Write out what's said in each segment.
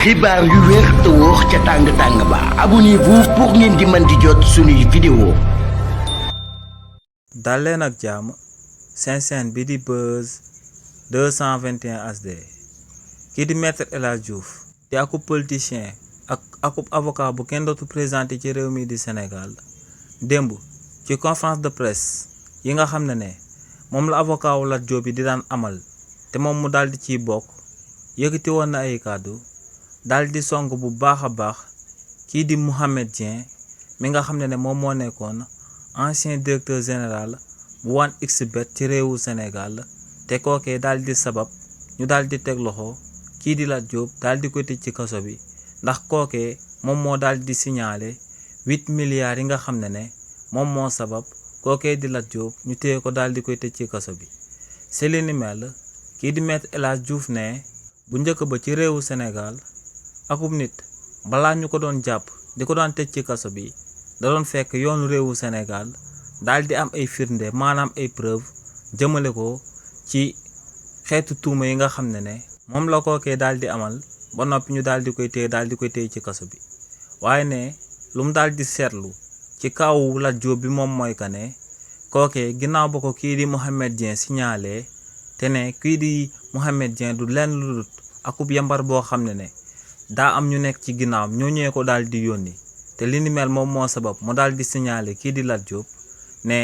xibaar yu wér te wóor ca tàng-tàng ba abonnez-vous pour ngeen di mën di jot suñuy vidéo. dal leen ak jàmm seen chaîne bi di Buzz 221 HD kii di maître El Hadji Diouf di akub politicien ak akub avocat bu kenn dootu présenté ci réew mi di Sénégal démb ci conférence de presse yi nga xam ne moom la avocat wu Lat Diop bi di daan amal te moom mu daal di ciy bokk yëkkati woon na ay kàddu daal di song bu baax a baax kii di Mouhamed Dieng mi nga xam ne moom moo nekkoon ancien directeur général bu 1xBet ci réewu Sénégal te kookee daal di sabab ñu daal di teg loxo kii di Lat Diop daal di ko tëj ci kaso bi ndax kookee moom moo daal di signalé 8 milliards yi nga xam ne moom moo sabab kookee di Lat Diop ñu téye ko daal di koy tëj ci kaso bi. c'est li ni mel kii di maître El Hadji Diouf ne bu njëkk ba ci réewu Sénégal akub nit balaa ñu ko doon jàpp di ko doon tëj ci kaso bi da doon fekk yoonu réewu Sénégal daal di am ay firnde maanaam ay preuve jëmale ko ci xeetu tuuma yi nga xam ne moom la kookee daal di amal ba noppi ñu daal di koy téye ci kaso bi waaye ne lu mu daal di seetlu ci kawu Lat Diop bi moom mooy que ne kookee ginnaaw ba ko kii di Mouhamed Dieng signalé te ne kii di Mouhamed Dieng du lenn lu dul akub yambar boo xam ne daa am ñu nekk ci ginnaawam ñoo ñëwee ko daal di yónni te li ni mel moom moo sabab mu daal di signalé kii di Lat Diop ne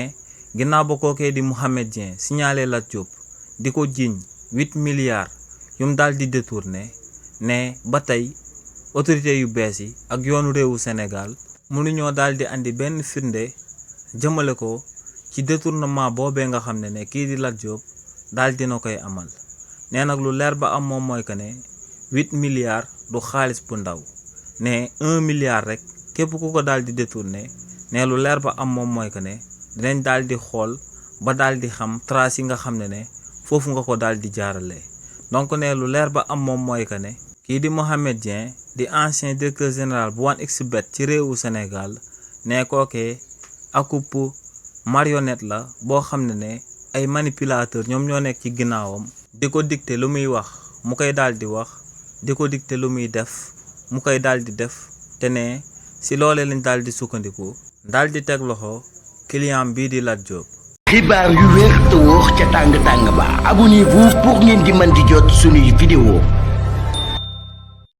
ginnaaw ba kookee di Mouhamed Dieng signalé Lat Diop di ko jiiñ 8 milliards yu mu daal di détourné ne ba tey autorité yu bees yi ak yoonu réewu Sénégal mënuñoo daal di andi benn firnde jëmale ko ci détournement boobee nga xam ne kii di Lat Diop daal dina koy amal nee nag lu leer ba am moom mooy que ne 8 milliards du xaalis bu ndaw ne 1 milliard rek képp ku ko daal di détourné ne lu leer ba am moom mooy que ne dinañ daal di xool ba daal di xam trace yi nga xam ne foofu nga ko daal di jaarale donc ne lu leer ba am moom mooy que ne kii di Mouhamed Dieng di ancien directeur général bu 1xBet ci réewu Sénégal ne kookee akub marionnette la boo xam ne ay manipulateur ñoom ñoo nekk ci ginnaawam di ko dicté lu muy wax mu koy daal di wax di ko dicté lu muy def mu koy daal di def te ne si loolee lañ daal di sukkandiku daal di teg loxo client bii di Lat Diop. xibaar yu wér te wóor ca tàng-tàng ba abonnez-vous pour ngeen di mën di jot suñuy vidéo.